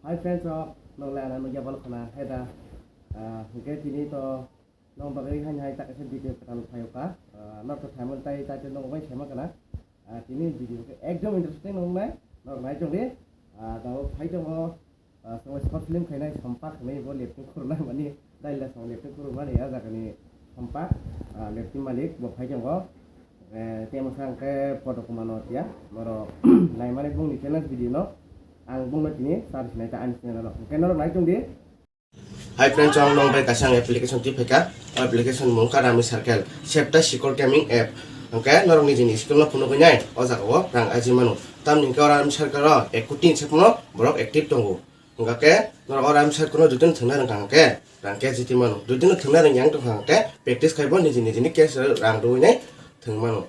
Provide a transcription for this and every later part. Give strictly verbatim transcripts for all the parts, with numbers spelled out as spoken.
Hi friends, rok, nong le ano nugya bol khana, hai da. Ah, hingke tini to nong bagwi hai hai ta kaisa video kwtal phaio ka. Ah, norok to thaimani tai, tai to nong bai saima kana. Ah, tini video khe ekdom interesting nong nai, norok nai chong di. Ah, tamo phai tongo, ah, tamo short film khainai Sompak hinwi bo leptwng khurunai mani, daila song leptwng khurunmani, ah, jagani Sompak, ah, leptwng malik bo phai tongo. Eh, tei masa hwnkhe Photo Kumar Noatia, norok naimani bongni challenge video no ang bongno tini share sinai ta ani channel o. Hwnkhe norok nai tong di. Hi friends, ang nong bai kaisa ang application twi phaikha. O application mung kha Rami Circle, Septa Sikor Gaming app. Hwnkhe norok nijini skill no phunugwi nai, o jaga o rang aji mano. Tamni hwnkhe o Rami Circle o ek koti se phano borok active tongo. Hwnkhe norok o Rami Circle no jotoni thwngna rwngkha hwnkhe rang khe jiti mano. Jotoni thwngna rwngya wng tongkha hwnkhe practice khaibo niji nijini cash rang rwui nai thwng mano.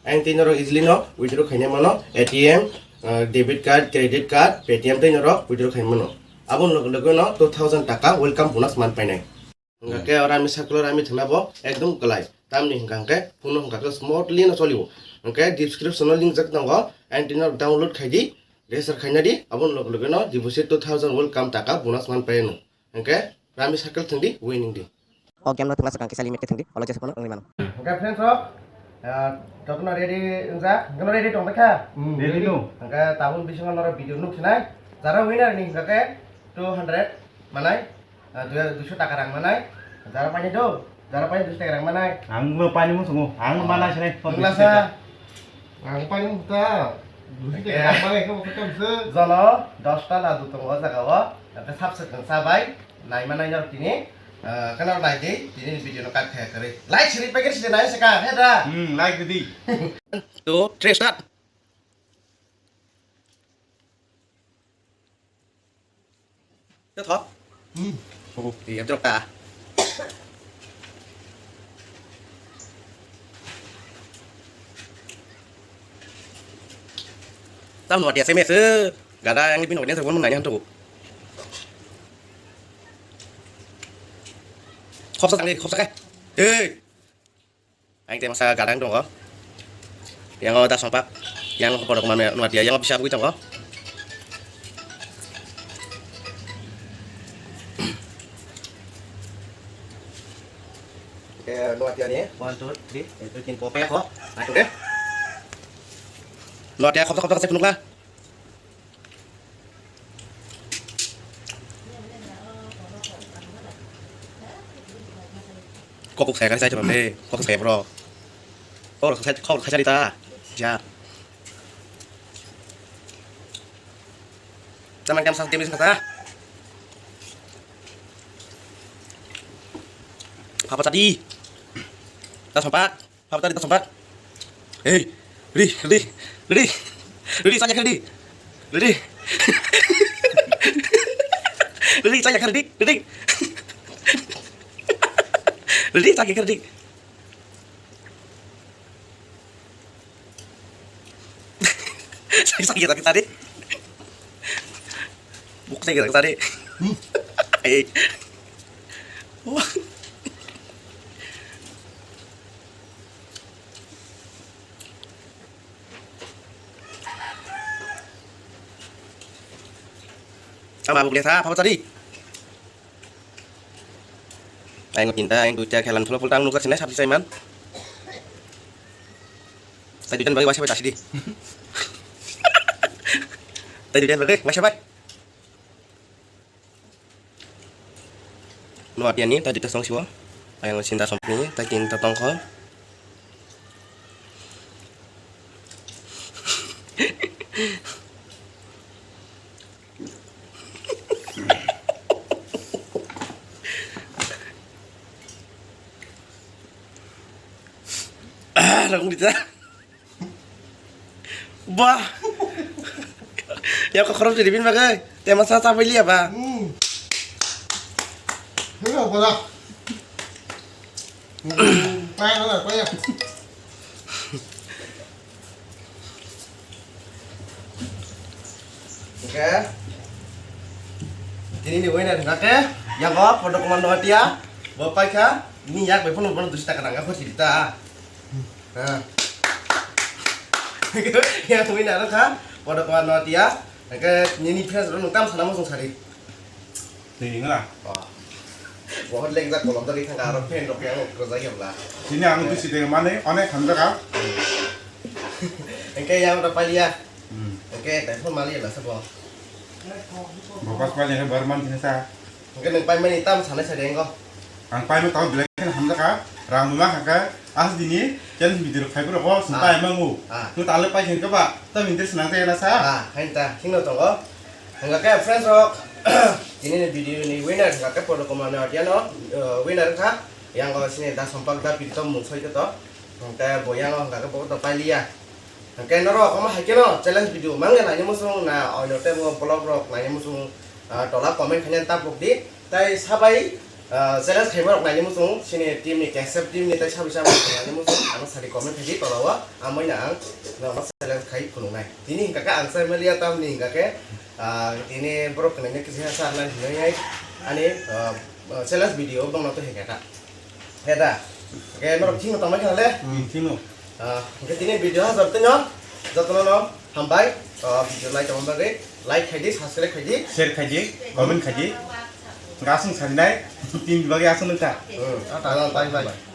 Ang tei norok easily no withdraw khaina mano, A T M, uh, debit card, credit card, Paytm tei norok withdraw khai mano. Aboni loge loge no two thousand taka welcome bonus man painai. Hwnkha khe oro Rami Circle o Rami thwngna bo ekdom kwlai. Tamni hwnkha hwnkhe phone no hwnkha khe smoothly no choliwo. Hwnkhe description o link jak tongo, ang tei norok download khai di, register khaina di, aboni loge loge no deposit two thousand welcome taka bonus man painai. Hwnkhe Rami Circle thwng di, winning di. O game no thwngna swkang kisa limit khe thwng di, olo jesa phano wngwi mano. Hwnkhe friends rok, ah, jotono ready wngjak, hwnkhe no ready tong kha? Hmm, ready no. Hwnkhe tabuk bisingo norok video nuk sinai, jara winner ni hwnkhe two hundred manai, ah, dui-, duiso taka rang manai, jara paini do, jara paini duiso taka rang manai. Ang bo paini mung sungo, ang manai sinai, wngla sa. Ang paini mung ta, duiso taka rang manai khe bo khe kamse. Jono dosta ladu tongo o jaga o, hwnkhe subscribe sa bai. Naima nai norok tini, ah, kheno nai di, tini video no cut khe kwrwi. Like siri paikhe siri nai se ka, he da? Hmm, like di. Two, three, start. Tho. Hmm. Oh, iya drop ta. Tam no dia seme se. Gada yang lebih no dia se pun nai han tu. Khopsa tang di, khopsa khe. Hei. Ang tei masa gadang tongo. Yang o da Sompak. Yang o Photo Kumar Noatia, yang o bisa bui tongo. Eh, Noatia ni. One, two, three. Eh, three, four, five, four. Atu deh. Noatia, khopsa, khopsa, khopsa, phunukla. Kok kok saya kan saya coba be, kok saya bro. Kok kok saya kok saya cerita. Ya. Teman jam satu jam kata. Apa tadi? Tas empat. Phabtari ta sompa. Hei, ridi, ridi, ridi. Ridi, chaya khe ridi. Ridi. Ridi, chaya khe ridi, ridi. Ridi, chaya khe ridi. Sakit, sakit, sakit. Buk sakit, sakit. Hei. Wah. Ama buk lesa, apa tadi? Aing tinta, aing duita, khelan tholo pulta, ang nukar sinai, sabji saiman. Tai duita bagi wasa bai tasi di. Tai duita bagi wasa bai. Noatia ni tai duita song siwo. Ayang sinta song ni tai tinta tongkho. Ah, rong dita. Bah. Ya kok khorok jadi bin bagai. Tema sa sa beli ya, Bah? Hmm. Ini apa dah? Hmm, pengen lah, pengen. Oke. Tini ni winner hingka khe, yang o Photo Kumar Noatia, bo paikha, ni yak bai phano bono duiso taka rang ya, khorsi dita. Ha. Yang winner kha, Photo Kumar Noatia, Hingke nini friends rok nwng tam sana muchung sari. Twi wngla. Wah. Bohot lek jak kolom dagi thangka aro fan rok yang rok rajak yabla. Sini ang tu siteng mani onek hamjak ah. Hingke yang rok palia. Hmm. Hingke telepon mali yabla sabo. Bokas palia ke barman sini sa. Hingke nwng paimani tam sanai sari engko. Ang paima tamo belai kheno hamjak ah. Rang buma khaka. As dini challenge video rok khaibo rok o sung Ah. paima ngu. Ah. Ngu tale pai khengke ba. Tam interest nang te na sa. Ah, hain ta. Singno tongo. Hingke friends rok, tini ni video ni winner hingke Polo Kumar ni audience no, eh, winner wngkha. Yang o sini da sompak da pirtom mung soi to. Hingke bo yang o hingke bo to pailiya. Hingke norok omo hai keno challenge video mangya naini muchung na oino tei bo vlog rok naini muchung, ah, tola comment khaina tapuk di. Tai sabai, ah, challenge khaima rok naini muchung sini team ni K S F team ni tai sabai sabai naini muchung ano sadi comment khaidi tola o amoi na ang no challenge khai phunuknai. Tini hingka khe ang sai maliya tamni hingka khe, ah, tini borok kwnwi no kisa sa nang hinwi hai ani, ah, challenge video bangno to hingka kha. Heda. Ke norok thino tongmai khale. Hmm, thino. Ah, hingke tini video ha jabte no jotono no hambai. Ah, video nai tongma bagwi like khaidi, subscribe khaidi. Share khaidi, comment khaidi. Gasung sarinai, tin bagwi asung nukha. Hmm. Ah, bye bye.